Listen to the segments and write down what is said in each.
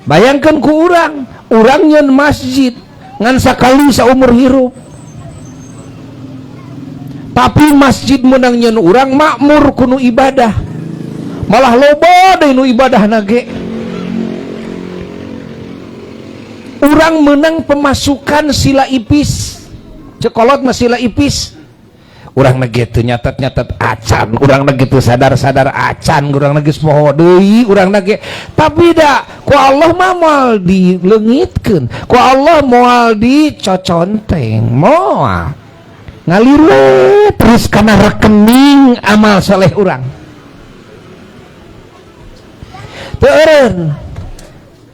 Bayangkan ku urang, urang nyeun masjid ngan sakali saumur hirup. Tapi masjid menang nyeun urang makmur kunu ibadah. Malah loba deui nu ibadahna ge. Urang menang pemasukan sila ipis. Cekolot mah sila ipis. Urang na gitu nyatet-nyatet acan, urang na gitu sadar-sadar acan, urang na geus poho deui, urang na ge. Tapi da ku Allah mah moal dileungitkeun, ku Allah moal dicoconteng, moal. Ngalir we terus kana rekening amal soleh urang. Teu eureun.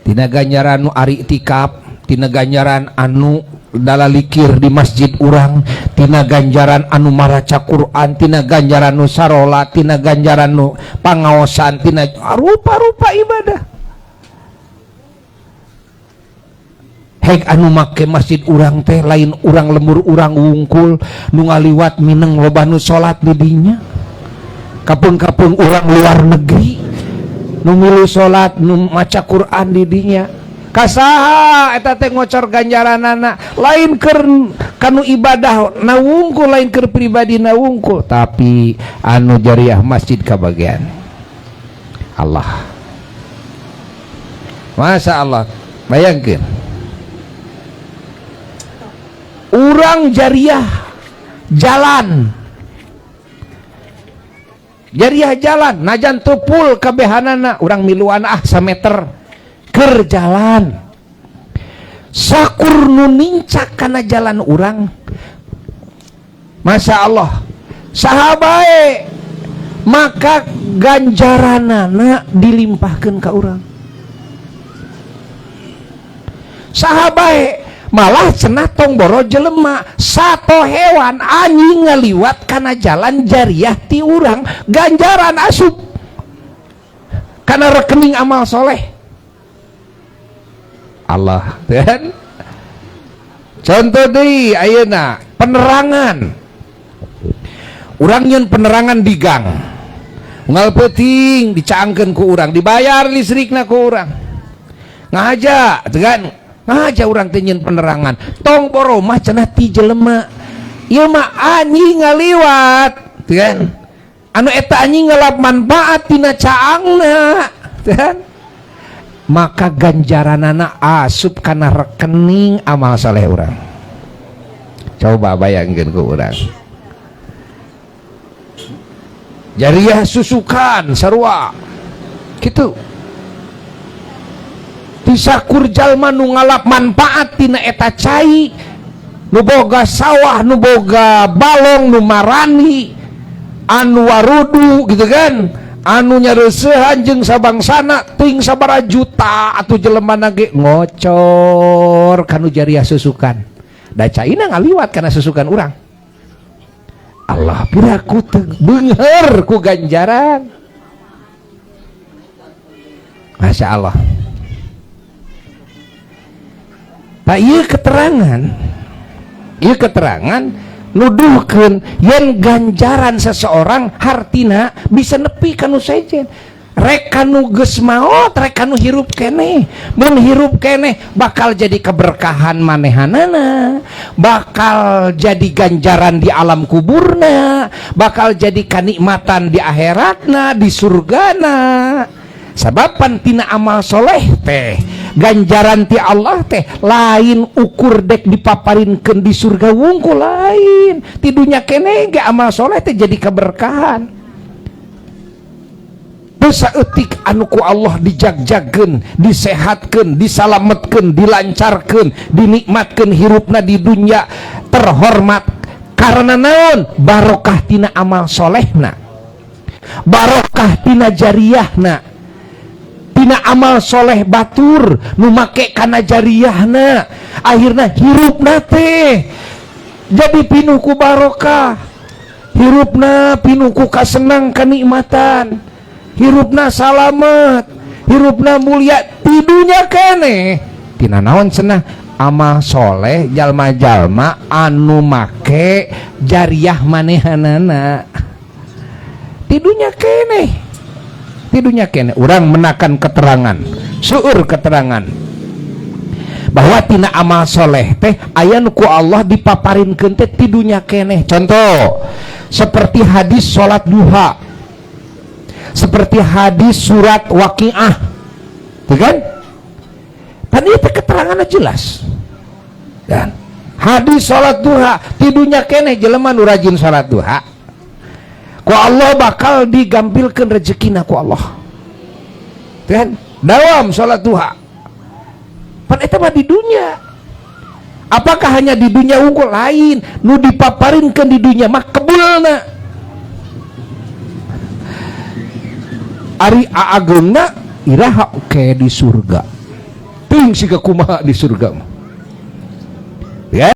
Tina ganjaran nu ari itikaf, tina ganjaran anu dalalikir di masjid urang, tina ganjaran anu maraca Quran, tina ganjaran nu sarolat, tina ganjaran nu pangaosan, tina rupa-rupa ibadah. Hek anu make masjid urang teh lain urang lemur urang wungkul nu ngaliwat mineng loba nu salat di dinya. Kapeung-kapeung urang luar negeri nu milu salat, nu maca Quran di dinya. Kasaha eta teh ngocor ganjaranana, lain keur kanu ibadah na wungkul, lain keur pribadi na wungkul, tapi anu jariah masjid kabagian Allah. Masya Allah, bayangkeun urang jariah jalan, jariah jalan najan tupul kabehanana urang miluan ah sameter keur jalan, sakur nu nincak kana jalan urang. Masya Allah, saha bae maka ganjaranana dilimpahkeun ka urang. Saha bae malah cenah tong boro jelema, sato hewan anjing ngaliwat kana jalan jariah ti urang, ganjaran asup kana rekening amal soleh Allah. Dan contoh deui ayeuna penerangan, urang nyeun penerangan di gang, unggal peuting dicaangkeun ku urang, dibayar listrikna ku urang, ngahaja tegan ngahaja urang teh nyeun penerangan, tong boro mah cenah ti jelema, ieu mah anjing ngaliwat tegan, anu eta anjing ngalap manfaat tina caangna tegan, maka ganjaranana asup kana rekening amal soleh urang. Coba bayangkeun ku urang jariah susukan sarua kitu, tisakur jalma nu ngalap manfaat tina eta cai, nu boga sawah, nu boga balong, nu marani, anu warudu gitu kan, anu nyareuseuhan jeung sabangsana ting sabaraha juta atuh jelema ge ngocor kanu jariah susukan, da caina ngaliwat kana susukan urang. Allah piraku teu beungheur ku ganjaran. Masya Allah. Pak, ieu keterangan nuduhkeun yen ganjaran seseorang hartina bisa nepi kanu sejen, rek kanu geus maot, rek kanu hirup keneh. Mun hirup keneh bakal jadi keberkahan manehanana, bakal jadi ganjaran di alam kuburna, bakal jadi kanikmatan di akhiratna, di surgana. Sabab pan tina amal soleh teh ganjaran ti Allah teh lain ukur dek dipaparinkeun di surga wungkul, lain ti dunya keneh ge amal soleh teh jadi keberkahan. Saeutik anu ku Allah dijagjagkeun, disehatkeun, disalametkeun, dilancarkeun, dinikmatkeun hirupna di dunya terhormat karena naon? Barokah tina amal solehna, barokah tina jariahna, tina amal soleh batur nu make kana jariahna, akhirna hirupna teh jadi pinuh ku barokah, hirupna pinuh ku kasenang kenikmatan, hirupna salamet, hirupna mulia tidunya keneh tina naon cenah amal soleh jalma-jalma anu make jariah manehanana tidunya keneh, tidunya keneh. Urang menakan keterangan Seueur keterangan bahwa tina amal soleh teh aya nu ku Allah dipaparinkeun teh ti dunya keneh. Contoh seperti hadis salat duha, seperti hadis surat Waqiah, tuh kan? Pan ieu teh keterangannya jelas. Dan hadis salat duha ti dunya keneh, jelema nu rajin salat duha ku Allah bakal digampilkeun rezekina ku Allah. Tuh kan? Dawam salat duha. Pan eta mah di dunia. Apakah hanya di dunia unggul? Lain, nu dipaparinkeun di dunia mah kebulna. Ari aageungna iraha ke di surga. Ting siga kumaha di surga mah.